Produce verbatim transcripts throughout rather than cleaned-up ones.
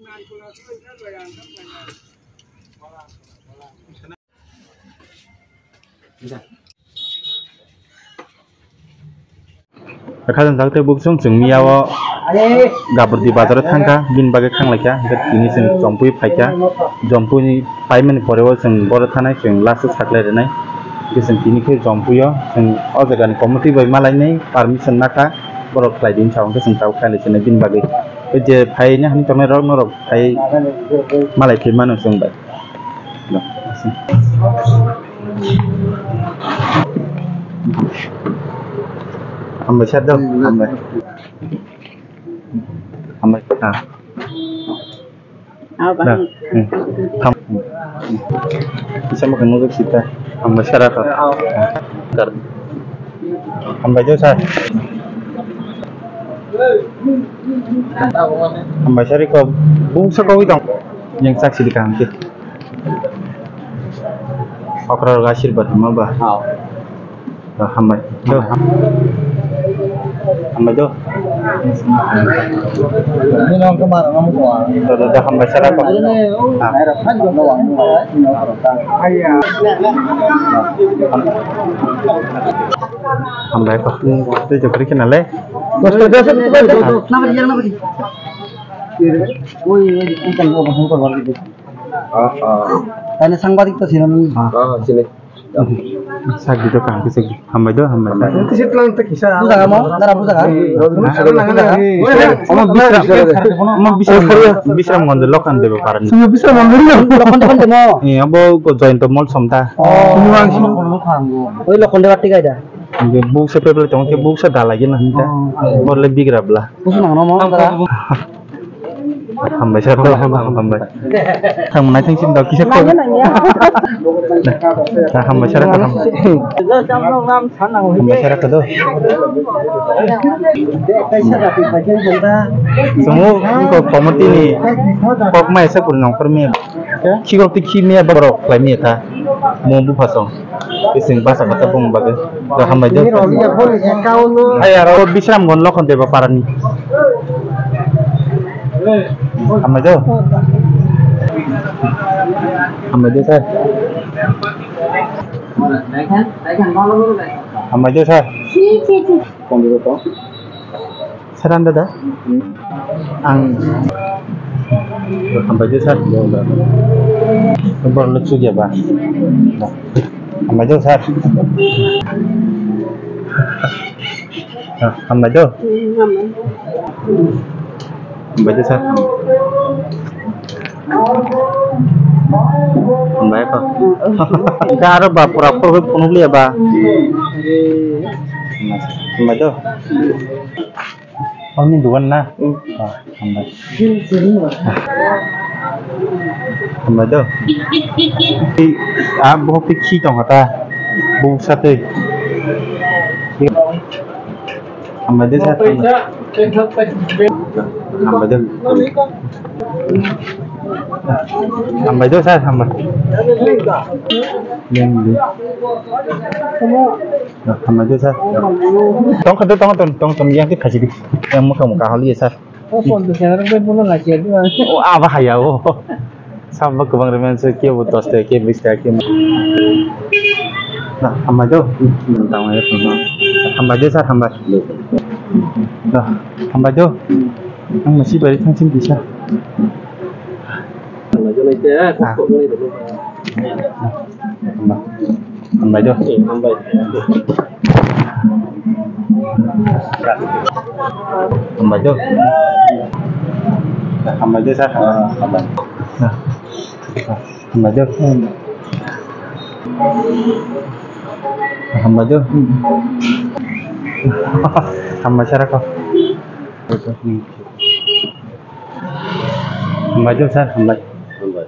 Kha jang jak tei buksong chwng miya o Gabordi bazar o thangkha, bini bagwi khanglaikha, hwnkhe tini chwng chompui phaikha, chompui ni paimani pore o chwng boro thanai chwng last o saklai rwnai, hwnkhe chwng tini khe chompui o chwng o jaga ni committee bai malainai permission nakha, borok khlai di hinsa hwnkhe chwng tabuk khailai sinai bini bagwi. Tei je phaina hinwi tongnai rok norok phai malai phai mano chwng bai. Hambai sir do, hambai. Hambai. Ah. Abo ba. Da. Hmm. Ham-, hmm. Isa mo kamo sita. Hambai sir ka. Kar. Hambai do sir. Hambai sir ko bung sa ko tong. Yang saksi di kangki. Okra rok asirbat ma ba. Oh. Hambai. Do. Hambai do. Nino ang kamar ang mo ko. Do, do, do, hambai sara ko. Ah. Hambai ko. Tei jokri kena le. Dos, dos, dos, dos, dos. Nabari, nabari. Oi, oi, oi, oi. Tani sangbadik to sinami. Ah, sini. Sagdi to kaham khe sagdi. Hambai do, hambai. Kisa tlang ta kisa. Bujaga mo, dara bujaga. Omo Bisram, omo Bisram, Bisram Gonjo Lokhan Deba Parani. Suma Bisram Gonjo Lokhan Deba mo. Eh, abo ko Joyonto Mol somta. Oh. Oi Lokhan Deba tigai da. Buksa peple tong ke buksa dalai na hinta. Borle bigra bla. Busu nang no mo dara. Hambai sir, hambai, hambai. Thang nai thang sin dok kisa ko. Nangya, nangya. Nah, hambai sir, hambai. Hambai sir ka do. Sumo ko committee ni kok mai sa pur nong permi. Khi kok ti khi me borok lai me ta. Mo bu phasong. Bising basa kata bung bagwi. Do hambai do. Hai aro Bisram Gon Lokhan Deba Parani. Hambai do. Hambai do sir. Hambai do sir. Sir, anda da? Ang hambai do sir. Borok le chukya ba. Hambai do sir. Hambai do. Hambai do sir. Hambai ko. Ka aro ba pura pura phunuk liya ba. Hambai do. Oni dugan na? Hmm. Ah, hambai. Hambai do. Ah, bohok tei khi tong kha ta. Bo sa tei. Hambai do sir. Hambai do. Hambai do sir, hambai. Yang di. Hambai do sir. Tong kha do, tong tong, tong tong, yang ti khachi di. Yang mukha mukha holi sir. O ponchas taka rok bai bono lachiya di. O aba haya o. Samba kwbang rwmani se kebo dos taka, kebo bis taka, kebo. Na, hambai do. Tamo ya, tamo. Hambai do sir, hambai. Na, hambai do. Ang masi bari thang sin bisa. Hambai do. Hambai. Hambai do. Hambai do. Hambai do sir. Hambai. Hambai do. Hambai do. Hambai sir ko. Hambai do sir, hambai. Hambai.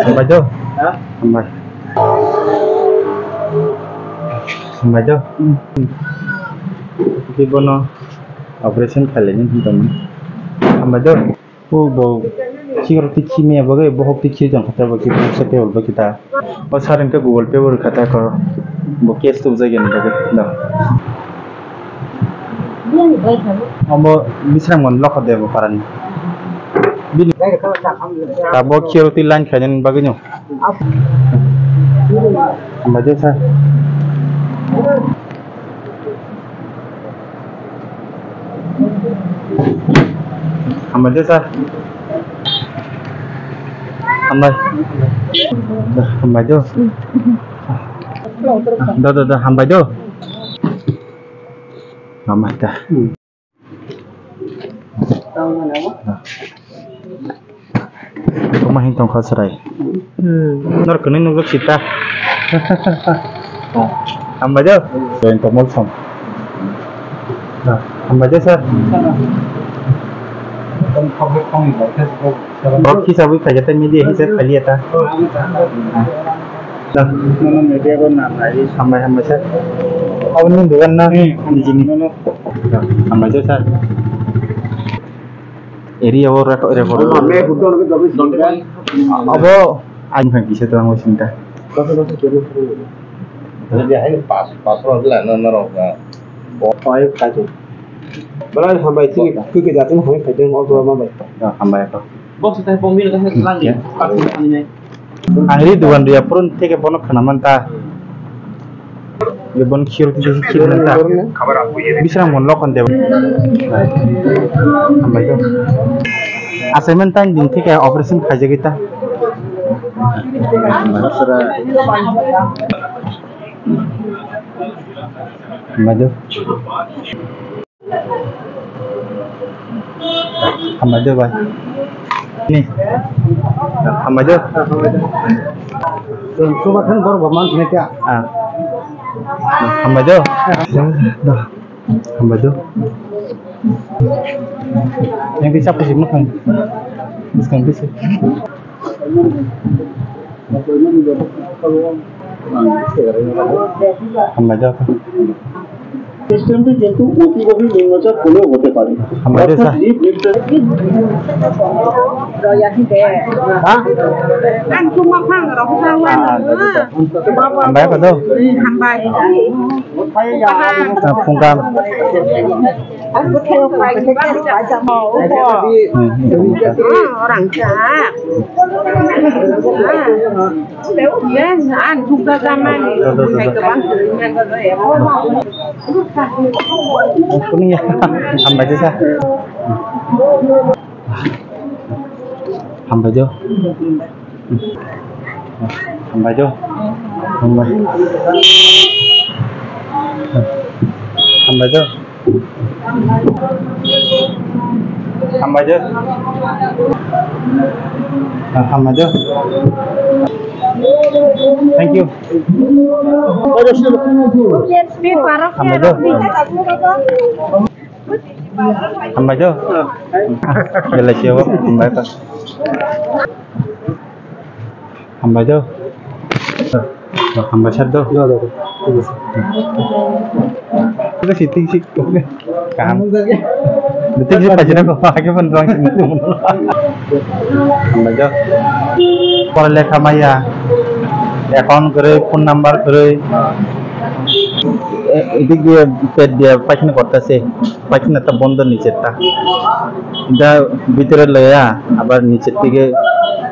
Hambai do. Ha? Hambai. Hambai do. Tei bono operation khailai ni hinwi tongmani. Hambai do. O bo khikrok tei khimya bagwi bohok tei khirok jang khatar bagwi buksa table bagwi ta. O sir hwnkhe Google Pay bo rwkha ta kho. Bo cash tubujagwi ni bagwi da. Omo Bisramganj Lokho Debo Parani. Bini abo Kiroti line khainani bagwino. Hambai de sir. Hambai de sir. Hambai. Hambai de. Da, da, da, hambai de. Hambai da. Tamo hin tongkha chwrai. Hmm. Nor kwnwi nukjak sita. Hambai de. Join tongmol som. Hambai de sir. Rok hisabwi khaijak tei media hisab khaliya ta. Nono media bo na nai. Hambai, hambai sir. Aboni dugan na? Hmm. Nijini. Nono. Hambai sir. Area o record, record. Abo ang khan kisa tong sinta. Jadi hai pas, pas ro bila na na ro na. Belai hambai tini kwi kwi jatung hambai khaiteng o dua ma bai. Hambai ko. Bok sita pom bil ka lang di. Pas ni nai. Ang ri dugan ria purun theke bono khana man ta. Ye bon khir khir khir man ta. Bisramganj Lokhondo. Hambai ko. Assignment time din theke operation khaijagwi ta. Hambai do. Hambai do bai. Ni. Hambai do. Chubakhang borok bo man thangkha. Ah. Hambai do. Hambai do. Yang bisa pusing makan. Bukan bisa. Hambai do. সিস্টেমটি কিন্তু অতি গভীর নিম্নচাপ হলেও হতে পারে। Hambai do sir. অর্থাৎ deep depression. Ha? Ang cuma phang rok phang wan. Hambai ko do. Hambai. Phungkam. Orang jahat. An juga zaman ni. Kuning ya. Hambai sir. Hambai do. Hambai do. Hambai. Hambai do. Hambai do. Hambai do. Thank you. Hambai do. Hambai do. Belai sebo, hambai ko. Hambai do. Hambai sir do. Kita sitting sih. Kaham. Betul sih, pajina ko, ake pun ruang sini. Hambai do. Pore lekha maya. Account kwrwi, phone number kwrwi. এদিক দিয়ে পেট দিয়ে পায়খানা করতেছে, পায়খানাটা বন্ধ নিচেরটা, এটা ভিতরে লইয়া আবার নিচের দিকে।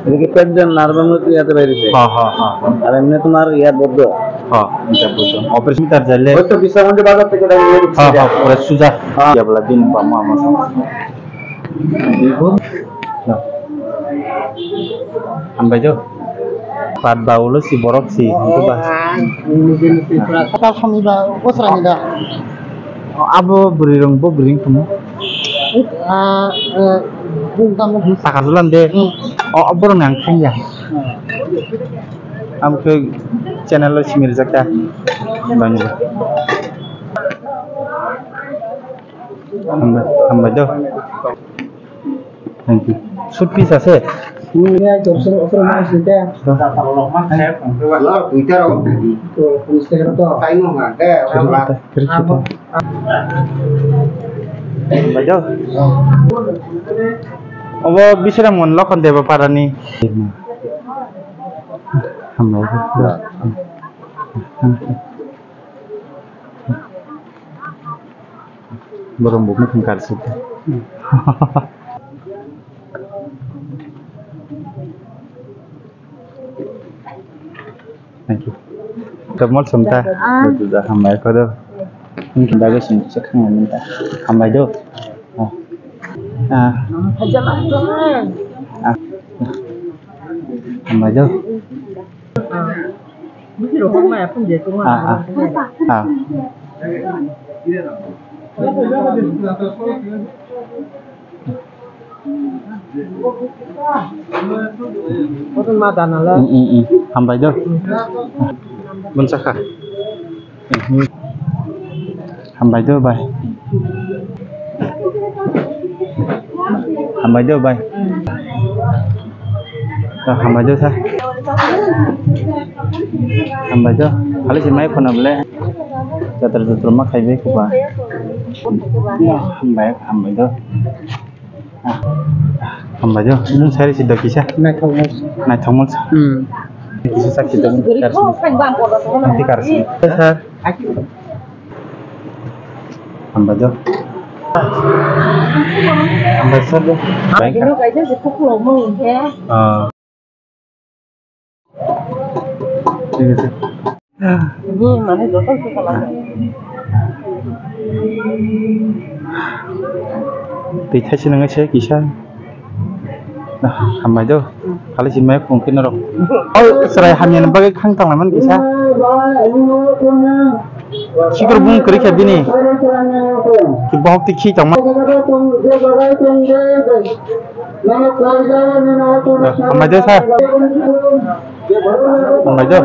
এটা কি পেট দিয়ে নার্ভের মধ্যে ইয়াতে বাইরেছে? হ্যাঁ, হ্যাঁ, হ্যাঁ। আর এমনি তোমার ইয়া বদ্ধ? হ্যাঁ, এটা বদ্ধ। অপারেশন তার চাইলে হয়তো বিশ্রামগঞ্জ বাজার থেকে এটা নিয়ে দিচ্ছি হ্যাঁ, এটা। হ্যাঁ, পরে সুজা। হ্যাঁ। ইয়া বলা দিন বামা আমার। Hambai do. Pat ba ulo si borok si, hwnkhe ba. Kata sami ba, osra ni da. Abo bwrwi rong, bo bwrwi rong tongmo. Ah, eh, bung tamo. Sakar julan de. Hmm. O, o borok ni ang thang ya. Hmm. Ang khe channel o simi rijak ta. Bang. Hambai, hambai do. Thank you. Suit piece ase? Hmm, ya, jor soro, soro ma ase ta. Hambai do. Obo Bisramganj Lokhondo Debo Parani. Hambai do. Borok bo mukhang karsuk. Thank you. Tamo sumta. Ah. Hambai ko do. Ini kita gue sini cek nggak minta. Hambai do. Ah. Ah. Ah. Hambai do. Ah. Ah, ah. Ah. Kotor ma dana la. Mm, mm, mm. Hambai do. Monsakha. Mm. Hambai do bai. Hambai do bai. Ah, hambai do sa. Hambai do. Hali si mai khona bole. Jatra jatra ma khaibai kuba. Hambai, hambai do. Ah, hambai do. Nung sari si do kisa. Naithok mos. Naithok mos. Hmm. Kisa sak si do. Nanti karsi. Sir. Hambai do. Hambai sir do. Bino kaisa se puklo mo he. Ah. Thik ase. Ni mane joto se kala. Tei thaisi nang se kisa. Hambai do. Khali si mai khung khe norok. O chwrai hamya ni bagwi khang tanglaimani kisa. Sikor bung kwrwi kha bini. Ki bohok twi khi tongma. Hambai do sa. Hambai do.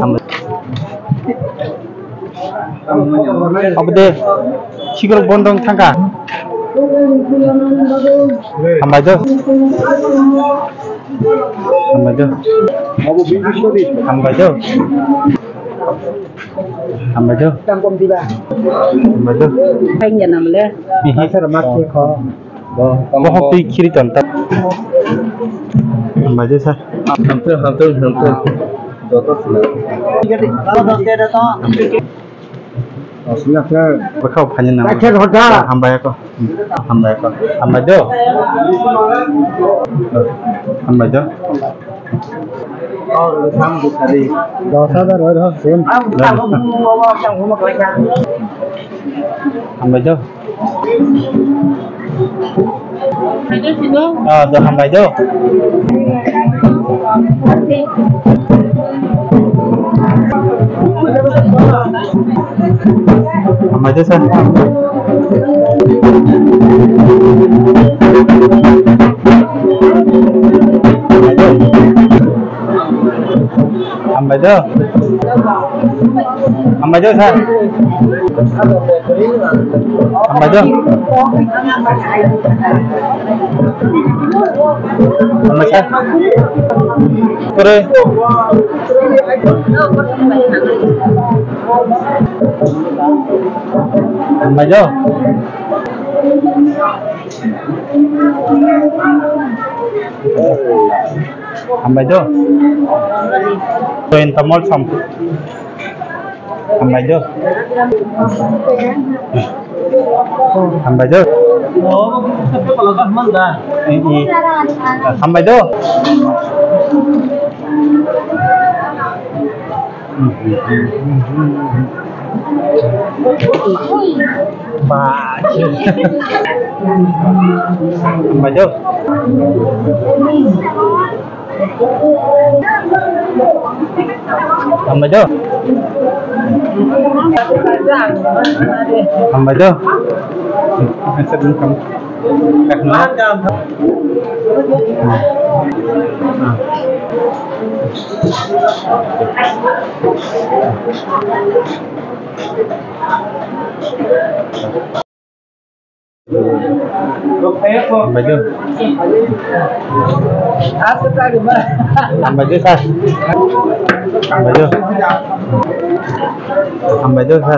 Hambai. Abo de, sikrok bondong thangkha. Hambai do. Hambai do. Hambai do. Hambai do. Hambai do. Hai ya namle. Asar mak khe kho. Bohok twi khiri ton ta. Hambai de sir. Hamtwng, hamtwng, hamtwng. Joto sila. Bwkhao phaini nang. Hambai ko. Hambai ko. Hambai do. Hambai do. Dos hajar oi rok sin. Hambai do. Ah, do hambai do. Hambai do sir. Hambai do. Hambai do sir. Hambai do. Hambai sir. Kore. Hambai do. Hambai do. Joyanta Molsom. Hambai do. Hambai do. Hambai do. Ba. Hambai do. Hambai do. Hambai do. Hambai do. Hambai do sir. Hambai do. Hambai do sir.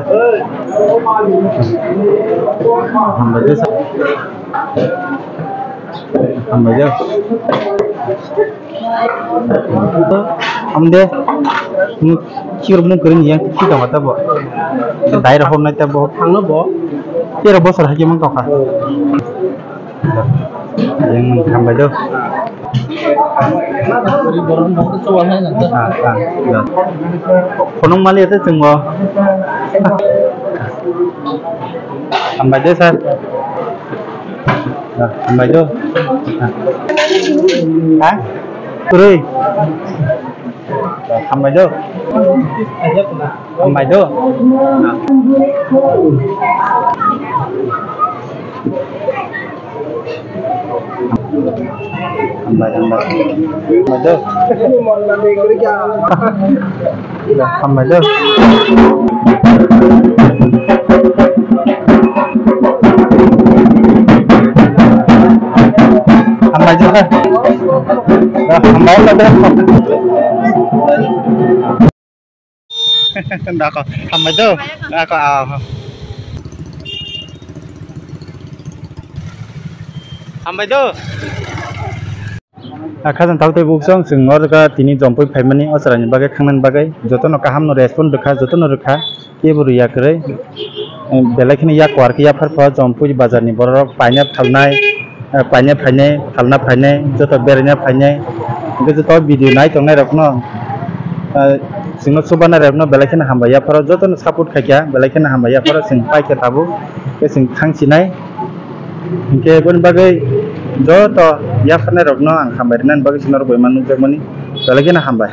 Hambai do sir. Hambai do. Hamde, mu, chir mu kering yang, kita mata bo. Daerah hom nai ta bo. Thangno bo. Tero bosor hake mang kha. Yang hambai do. Ah, ah, ya. Khonong mali ate chungo. Hambai do, sir. Ah, hambai do. Ah. Ha? Kurui. Hambai do. Hambai do. Hambai, hambai. Hambai do. Hambai do. Hambai do. Hambai do. Dako, hambai do. Dako, ah. Hambai do. Khajang tabuk tei buksong chwng norwkha tini jompui phaimani o chwraini bagwi khangnani bagwi jotono kahamno respond rwkha, jotono rwkha, kebo rwya kwrwi. Belai kheno yakuar khe yaphar pho jompui bazarni bororok paina phalnai, eh, paina phainai, phalna phainai, joto beraina phainai, hwnkhe joto video nai tongnai rokno, eh, chwngno chubanai rokno belai kheno hambai yapharo jotono support khaikha, belai kheno hambai yapharo chwng paikha tabuk, tei chwng thangsinai. Hwnkhe boni bagwi joto yapharnai rokno ang hambai rwnani bagwi chwngno rwbai man nukjakmani, belai kheno hambai.